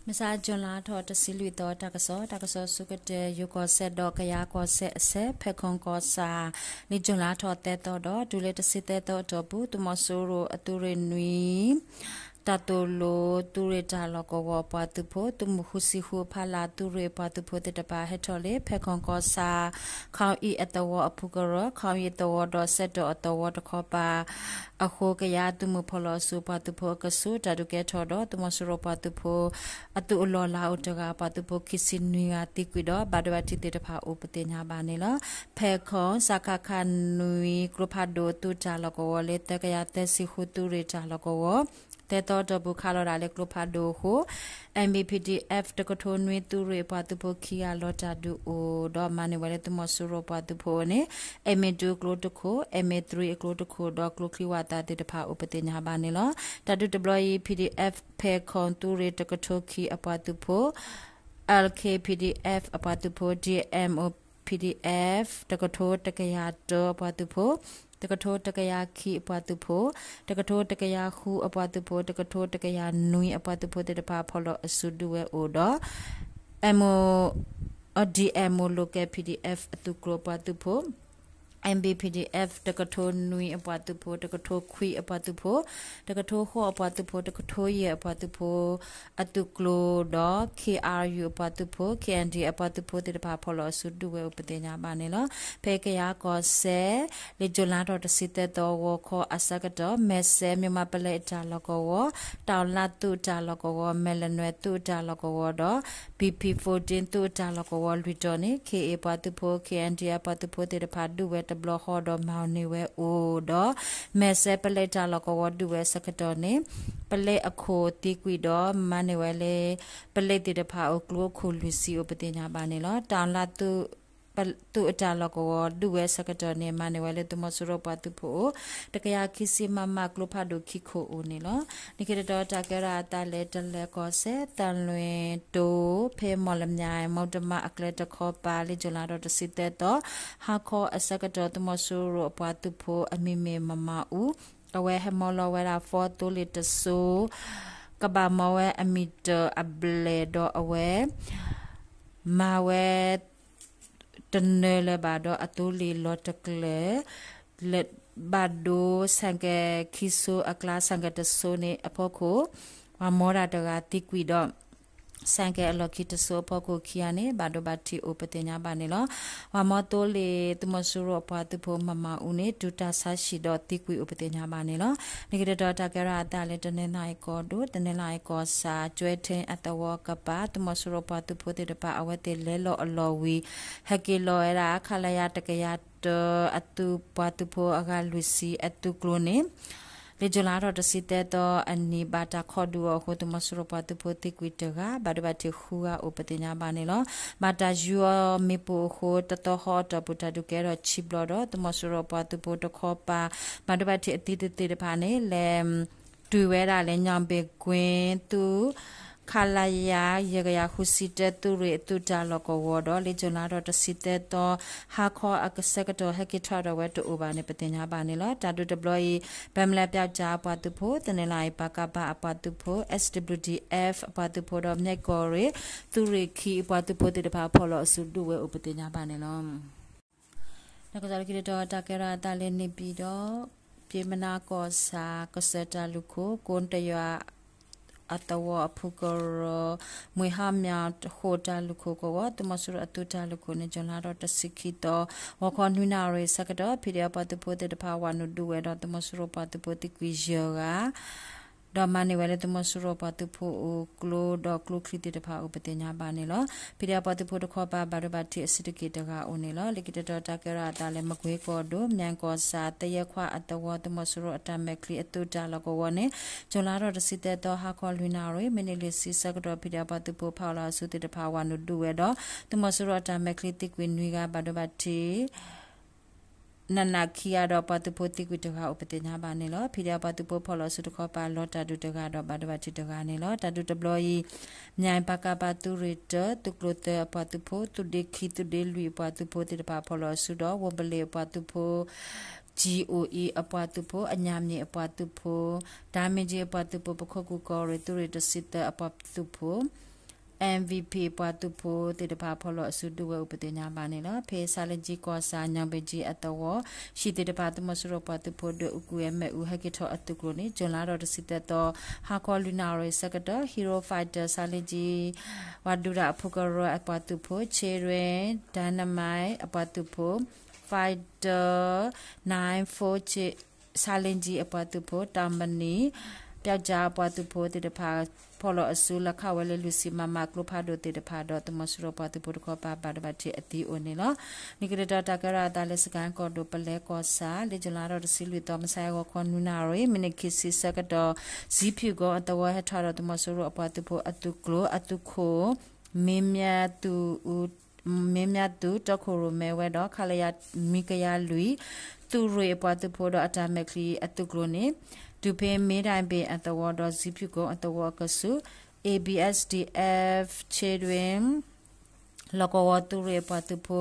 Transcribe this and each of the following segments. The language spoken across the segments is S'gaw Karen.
မုၢ်ဆါ June လါထီၣ်တဆံလွံၢ်သီ တၢ်ကစီၣ်, တၢ်ကစီၣ်ဆိကတၢၢ် ယိၤကီၢ်စဲၣ်ဒီးကယၤကီၢ်စဲၣ်အဆၢ ဖဲခီကီၢ်ဆၣ်, လၢ June လါထီၣ်သၢသီဒီး တုၤလၢတဆံသၢသီအတီၢ်ပူၤ သုးမီၤစိရိၤအသုးရ့ၣ်နွံ တၢ်သိၣ်လိသုးရ့ၣ်တၢ်လီၢ်ကဝီၤအပှၤသုးဖိ, သုးမုၢ်ဃုဆံဃုအဖီလာ်သုးရ့ၣ်အပှၤသုးဖိသ့ၣ်တဖၣ် ဟဲထီၣ်လၢ ဖဲခီကီၢ်ဆၣ် ခီအံၤအသဝီအဖုကရၢ, ခီအံၤအသဝီဒီးစဲးတီၣ်အသဝီတခီပၤအဃိ ကယၤသုးမုၢ်ဖီၣ်လီၤအစုပှၤသုးဖိအကဆူး တၢ်ဒုးကဲထီၣ်ဒီး သုးမီၤစိရိၤပှၤသုးဖိ အသုးအလီၢ်လၤအိၣ်တဂၤ ပှၤသုးဖိခံဆံနွံဂၤသံကွံာ်ဒီး ဘၣ်ဒိဘၣ်ထံးသ့ၣ်တဖၣ်အိၣ်ပသ့ၣ်ညါဘၣ်န့ၣ်လီၤ. ဖဲခီ စကခ နွံ ကျိဖးဒိၣ်သုးတၢ်လီၢ်ကဝီၤ လၢသၢကယၤသၢဆံဃုသုးရ့ၣ်တၢ်လီၢ်ကဝီၤ သၢသီတီၢ်ပူၤခးလီၤဒၣ်လၢကျိဖးဒိၣ်အဃိ M B P D F တကထိနွံသုးရ့ၣ်အပှၤသုးဖိခံဂၤလီၤတၢ်ဒုးအိၣ်ဒီး မၤန့ၢ်ဝဲလၢသုးမီၤစိရိၤပှၤသုးဖိအအိၣ်န့ၣ် M A two အကျိတခိၣ်, M A three အကျိတခိၣ်ဒီး ကျိချံဝးသးသ့ၣ်တဖၣ်အိၣ်ပသ့ၣ်ညါဘၣ်န့ၣ်လီၤ. တၢ်ဒုးတဘျီအံၤ P D F ဖဲခီသုးရ့ၣ်တကထိခံအပှၤသုးဖိ, L K P D F အပှၤသုးဖိ, D M O P D F တကထိတကယၤတၢအပှၤသုးဖိ, တကထိတကယၤခံအပှၤသုးဖိ, တကထိတကယၤဃုအပှၤသုးဖိ, တကထိတကယၤနွံအပှၤသုးဖိသ့ၣ်တဖၣ် ဖီၣ်လီၤအစုဒုးဝဲအိၣ်ဒီး M O, D M O Local P D F အသုးကျိၤအပှၤသုးဖိ, M B P D F တကထိနွံအပှၤသုးဖိ, တကထိခွံအပှၤသုးဖိ, တကထိဃိးအပှၤသုးဖိ, တကထိယဲၢ်အပှၤသုးဖိ အသုးကျိၤဒီး K R U အပှၤသုးဖိ, K N D အပှၤသုးဖိသ့ၣ်တဖၣ် ဖီၣ်လီၤအစုဒုးဝဲအိၣ်ပသ့ၣ်ညါဘၣ်န့ၣ်လီၤ. ဖဲကယၤကီၢ်စဲၣ် လၢ June လါထီၣ်တဆံသၢသီ ဂီၤခီအဆၢကတီၢ် မဲၢ်စဲ မၠိၣ်မးပလဲအတၢ်လီၢ်ကဝီၤ, တၢ်လၢသုးအတၢ်လီၢ်ကဝီၤ, မဲၢ်လနွဲသုးအတၢ်လီၢ်ကဝီၤဒီး B P fourteen သုးအတၢ်လီၢ်ကဝီၤလွံၢ်တီၤန့ၣ် K A ပှၤသုးဖိ, K N D F ပှၤသုးဖိသ့ၣ်တဖၣ် ဒုးဝဲတဘျီဃီဒီး မၤန့ၢ်ဝဲအိၣ်ဒီး မဲၢ်စဲပလဲတၢ်လီၢ်ကဝီၤဒုးဝဲအဆၢကတီၢ်န့ၣ် ပလဲအခိၣ်သံကွံာ်ဒီး မၤန့ၢ်ဝဲလၢ ပလဲသ့ၣ်တဖၣ်အိၣ်ကျိခိၣ်လွံၢ်ဆံအိၣ်ပသ့ၣ်ညါဘၣ်န့ၣ်လီၤ. တၢ်လၢသုး သုးအတၢ်လီၢ်ကဝီၤဒုးဝဲအဆၢကတီၢ်န့ၣ် မၤန့ၢ်ဝဲလၢသုးမီၤစိရိၤပှၤသုးဖိအိၣ် တကယၤခံဆံ မမ ကျိဖးဒိၣ်ခံခိၣ်အိၣ်န့ၣ်လီၤ. လၢခံတတီၤ တၢ်ကဲထီၣ်အသးလၢ တလၢၤကီၢ်စဲၣ် သၣ်လွံၣ်တိၤ ဖဲမီၢ်လမၠဲၣ် မီတမးအကျဲတခီပၤ လၢ June လါထီၣ်တဆံသၢသီ ဟါခီအဆၢကတီၢ် သုးမီၤစိရိၤအပှၤသုးဖိအမံၤမ့ၢ်မမအူ အဝဲဟဲမီလီၤဝဲဒၣ် four သိလ့ၣ်တစိၤ ကဘၣ်မီဝဲအမံၤတၢၢ်အဘျဲၣ်ဒီးအဝဲ မၤဝဲ တနၢၤလၢၤဘၣ်ဒီးအသိလ့ၣ်လီၤတကျၢၤ လၢဘၣ်ဒိဆဲးကဲခံစိအကျါ ဆဲးကဲတစိန့ၣ်အဖီခိၣ် ပှၤမီတၢ်တဂၤသံကွံာ်ဒီး ဆဲးကဲအလီၢ်ခံတစိအဖီခိၣ်ခံဂၤန့ၣ် ဘၣ်ဒိဘၣ်ထံးအိၣ်ပသ့ၣ်ညါဘၣ်န့ၣ်လီၤ. ပှၤမီသိလ့ၣ်သုးမီၤစိရိၤအပှၤသုးဖိမမအူန့ၣ် တုၤတၢ်ဆါဟံၣ်ဒီးသံကွံာ်အိၣ်ပသ့ၣ်ညါဘၣ်န့ၣ်လီၤ. လၢခံတတီၤ တၢ်ကဲထီၣ်အသးလၢ တနီသရံၣ်ကီၢ်ဒိၣ် တနီသရံၣ်ကီၢ်ဆၣ် ကၠွဲထ့အသဝီကပၤ သုးမီၤစိရိၤပှၤသုးဖိသ့ၣ်တဖၣ် အဝဲသ့ၣ်လဲၤလီၤအလီၢ်ဝံၤ ဟဲက့ၤလီၤဝဲဒၣ် ခလရ တကယၤတၢ အသုးပှၤသုးဖိအဂၤလွံၢ်ဆံအသုးကျိၤန့ၣ် လၢ June လါထီၣ်တဆံသၢသီအနံၤ ဘၣ်တၢ်ခိးဒုးအီၤအဃိ သုးမီၤစိရိၤပှၤသုးဖိသံကွံာ်တဂၤ ဘၣ်ဒိဘၣ်ထံးဃုဂၤအိၣ်ပသ့ၣ်ညါဘၣ်န့ၣ်လီၤ. ဘၣ်တၢ်ယူၤအီၤမ့ၣ်ပိၢ်အဃိ တသီဃီအတီၢ်ပူၤ တၢ်ဒုးကဲထီၣ်ခံဘျီဒီး သုးမီၤစိရိၤပှၤသုးဖိတခီပၤ ဘၣ်ဒိဘၣ်ထံးအသံသ့ၣ်တဖၣ်န့ၣ် လဲၤ တုၤဝဲဒၣ်လၢ ညောင်ပင်ကွင်း သုး ခလရ ယဲၢ်ကယၤဃုဆံတၢ သုးရ့ၣ်အသုးတၢ်လီၢ်ကဝီၤဒီး လၢ June လါထီၣ်တဆံသၢသီ ဟါခီအဆၢကတီၢ် ဟဲက့ၤထီၣ်ဒီးဝဲတအိၣ်ဘၣ်န့ၣ် ပသ့ၣ်ညါဘၣ်န့ၣ်လီၤ. တၢ်ဒုးတဘျီအံၤ ဘၢမလဲပျောက်ကျားအပှၤသုးဖိ, တနီသရံၣ် ပကဖ အပှၤသုးဖိ, S W D F အပှၤသုးဖိဒီး မၠဲၣ်ကီၢ်ရ့ၣ် သုးရ့ၣ်ခံအပှၤသုးဖိသ့ၣ်တဖၣ် ဖီၣ်လီၤအစုဒုးဝဲအိၣ်ပသ့ၣ်ညါဘၣ်န့ၣ်လီၤ. တၢ်ကစီၣ်လၢခံတတီၤ တၢ်ကဲထီၣ်အသးလၢ နေပြည်တော် ပျဉ်းမနာ်ကီၢ်ဆၣ် ကစၢၢ်တၢ်လုၢ်ခိၣ် ကိတယွၤ အသဝီအဖုကရၢ မွေဟါမၠၣ်ဃိၣ်တၢ်လုၢ်ခိၣ်ကဝီၤ သုးမီၤစိရိၤအသုးတၢ်လုၢ်ခိၣ်န့ၣ် June လါထီၣ်တဆံခံသီ ဂီၤခီနွံနၣ်ရံၣ်ဆၢကတီၢ် P D F ပှၤသုးဖိသ့ၣ်တဖၣ် ဝၤနုာ်ဒုးဝဲဒီး သုးမီၤစိရိၤပှၤသုးဖိသံကွံာ်ယဲၢ်ဂၤ ဒီးမၤန့ၢ်ဝဲလၢသုးမီၤစိရိၤပှၤသုးဖိအိၣ်ကျိဒီးကျိချံသ့ၣ်တဖၣ်အိၣ်ပသ့ၣ်ညါဘၣ်န့ၣ်လီၤ. P D F ပှၤသုးဖိတခီပၤ ဘၣ်ဒိဘၣ်ထံးအစုတက့ၢ်တဂၤအိၣ်န့ၣ်လီၤ. လၢခံတတီၤ တၢ်ကဲထီၣ်အသးလၢ မကွ့ၤကီၢ်ဒိၣ် မၠဲၣ်ကီၢ်ဆၣ် သယဲၢ်ခွါအသဝီ သုးမီၤစိရိၤအတၢ်မဲာ်ချံအသုးတၢ်လီၢ်ကဝီၤန့ၣ် June လါထီၣ်တဆံသၢသီ ဟါခီလွံၢ်နၣ်ရံၣ် မံးနံးလွံၢ်ဆံဆၢကတီၢ် P D F ပှၤသုးဖိဖီၣ်လီၤအစုသ့ၣ်တဖၣ် ဝၤနုာ်ဒုးဝဲဒီး သုးမီၤစိရိၤအတၢ်မဲာ်ချံသံကွံာ်နွံဂၤ ဘၣ်ဒိဘၣ်ထံး နးနးခံဂၤဒီး ပှၤသုးဖိသံကွံာ်တဂၤအိၣ်ပသ့ၣ်ညါဘၣ်န့ၣ်လီၤ. P D F ပှၤသုးဖိဖီၣ်လီၤအစုတခီပၤ လီၤတၢ်ဒုးတဂၤဒီး ဘၣ်ဒိဘၣ်ထံးတဂၤန့ၣ်လီၤ. တၢ်ဒုးတဘျီအံၤ မၠဲၣ်ပကဖ သုးရ့ၣ်တၢ သုးကျိၤသၢအပှၤသုးဖိ သုးဒ့ခံ သုးဒ့လွံၢ်အပှၤသုးဖိသ့ၣ်တဖၣ်ဖီၣ်လီၤအစုဒီး ဝိုဝ်းဘလ့ၣ်အပှၤသုးဖိ G O E အပှၤသုးဖိ အညၣ်မၠ့ၣ်အပှၤသုးဖိ ဒါမ့ၢ်ကၠံအပှၤသုးဖိ ပခိၣ်ကူၣ်ကီၢ်ရ့ၣ် သုးရ့ၣ်တဆံသၢအပှၤသုးဖိ ပှၤသုးဖိသ့ၣ်တဖၣ်ဖီၣ်လီၤအစုဒုးဝဲအိၣ်ပသ့ၣ်ညါဘၣ်န့ၣ်လီၤ. ဖဲဆါလ့ကၠံကီၢ်ဆၣ် ညောင်ပင်ကြီးအသဝီ ဟံၣ်သ့ၣ်တဖၣ် သုးမီၤစိရိၤပှၤသုးဖိဒီး အူကွံာ်အမဲာ်အူဟဲက့ၤထီၣ်အသုးကျိၤန့ၣ် July လါထီၣ်တဆံသၢသီ ဟါခီလွံၢ်နၣ်ရံၣ်ဆၢကတီၢ် Hero Fighter ဆါလ့ကၠံ ပှၤဒုးတၢ်အဖုကရၢအပှၤသုးဖိ Children Dynamite အပှၤသုးဖိ Fighter nine four ဆါလ့ကၠံအပှၤသုးဖိ တၢ်မနံၤ ပျောက်ကျား အပှၤသုးဖိသ့ၣ်တဖၣ် ဖီၣ်လီၤအစု လၢခးဝဲလၢလွံၢ်ဆံ မမ ကျိဖးဒိၣ်သ့ၣ်တဖၣ်ဒီး သုးမီၤစိရိၤပှၤသုးဖိတခီပၤ ဘၣ်ဒိဘၣ်ထံးအသံအိၣ်န့ၣ်လီၤ. လၢခံတတီၤ တၢ်ကဲထီၣ်အသးလၢ စကဲၣ်ကီၢ်ဒိၣ် ပလဲကီၢ်ဆၣ် လၢ July လါထီၣ်တဆံလွံၢ်သီ မုၢ်ဆါအဂီၤခီနွံနၣ်ရံၣ် မံးနံးခံဆံဆၢကတီၢ် ဇံဖၠူၣ်ကိအသဝီ ဟဲထီၣ်ဒီး သုးမီၤစိရိၤအပှၤသုးဖိအသုးကျိၤ အသုးခိၣ် မ့မ့ၢ်သူ မ့မ့ၢ်သူ တီခိၣ်ရိၣ်မဲဝဲဒီး ခလရ နွံကယၤလွံၢ် သုးရ့ၣ်အပှၤသုးဖိဒီး အတၢ်မဲာ်ချံအသုးကျိၤန့ၣ် တုၤဖဲမ့ၢ်ဒၣ်ဘ့ၣ်အသဝီဒီး ဇံဖၠူၣ်ကိအသဝီအကဆူး A B S D F Children လီၢ်ကဝီၤသုးရ့ၣ်အပှၤသုးဖိ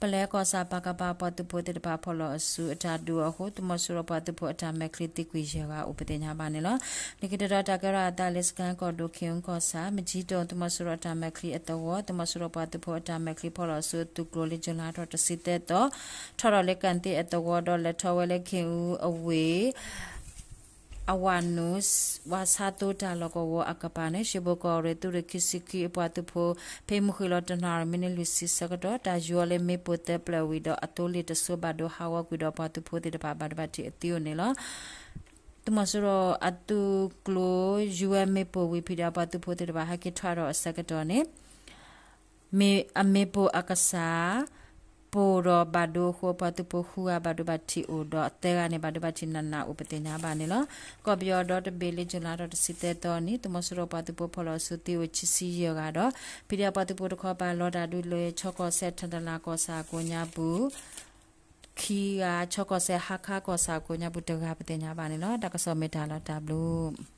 ပလဲကီၢ်ဆၣ် ပကဖ အပှၤသုးဖိသ့ၣ်တဖၣ် ဖီၣ်လီၤအစုအတၢ်ဒုးအဃိ သုးမီၤစိရိၤပှၤသုးဖိအတၢ်မဲာ်ချံသံကွံာ်ယဲၢ်ဂၤအိၣ်ပသ့ၣ်ညါဘၣ်န့ၣ်လီၤ. လၢခံတတီၤ တၢ်ကဲထီၣ်အသးလၢ စကဲၣ်ကီၢ်ဒိၣ် ခ့ၣ်အူကီၢ်ဆၣ် မကၠံတိၣ် သုးမီၤစိရိၤအတၢ်မဲာ်ချံအသဝီ သုးမီၤစိရိၤပှၤသုးဖိအတၢ်မဲာ်ချံဖီၣ်လီၤအစုအသုးကျိၤလၢ July လါထီၣ်တဆံသၢသီ ထီၣ်ထီၣ်လၢကၣ်သ့ၣ်အသဝီဒီး လဲၤထီၣ်ဝဲလၢခ့ၣ်အူအဝ့ၢ် အဝၤနူ ဝၤဆါသိတၢ်လီၢ်ကဝီၤအကပၤန့ၣ် ရှ့ဘိၣ်ကီၢ်ရ့ၣ်သုးရ့ၣ်ခံဆံခံအပှၤသုးဖိ ဖဲမုၢ်ဃ့ၢ်လီၤတနၣ်ရံၣ် မံးနံးလွံၢ်ဆံဆၢကတီၢ် တၢ်ယူၤအီၤလၢမ့ၣ်ပိၢ်သၢဖျၢၣ်ဝံၤဒီး အသိလ့ၣ်တစိၤဘၣ်ဒိဟးဂီၤကွံာ်ဒီး ပှၤသုးဖိသ့ၣ်တဖၣ် ဘၣ်ဒိဘၣ်ထံးအသံအိၣ်န့ၣ်လီၤ. သုးမီၤစိရိၤအသုးကျိၤ ယူၤဝဲမ့ၣ်ပိၢ်ဝံၤ ဖံးဒဲးပှၤသုးဖိသ့ၣ်တဖၣ် ဟဲက့ၤထီၣ်ဒီးအဆၢကတီၢ်န့ၣ် မ့ၢ်အမ့ၣ်ပိၢ်အကစၢ် ပိၢ်ဒီးဘၣ်ဒိအဃိ ပှၤသုးဖိဃုဂၤဘၣ်ဒိဘၣ်ထံးအိၣ်ဒီး သၢဂၤန့ၣ် ဘၣ်ဒိဘၣ်ထံးနးနးအိၣ်ပသ့ၣ်ညါဘၣ်န့ၣ်လီၤ. ကီၢ်ပယီၤဒီတဘ့ၣ်လၢ July လါထီၣ်တဆံသၢသီန့ၣ် သုးမီၤစိရိၤပှၤသုးဖိဖီၣ်လီၤအစုသံအိၣ်ခံဆံယဲၢ်ဂၤဒီး ဖံးဒဲးပှၤသုးဖိတခီပၤ လီၤတၢ်ဒုးလၢ ချီကီၢ်စဲၣ် ထၣ်တလးကီၢ်ဆၣ်အကိးညါပူၤ ခံဂၤ ချီကီၢ်စဲၣ် ဟါခါကီၢ်ဆၣ်အကိးညါပူၤတဂၤပသ့ၣ်ညါဘၣ်န့ၣ်လီၤ. တၢ်ကစီၣ်မ့ၢ်တၢ်လီၤတၢ်ဘျုး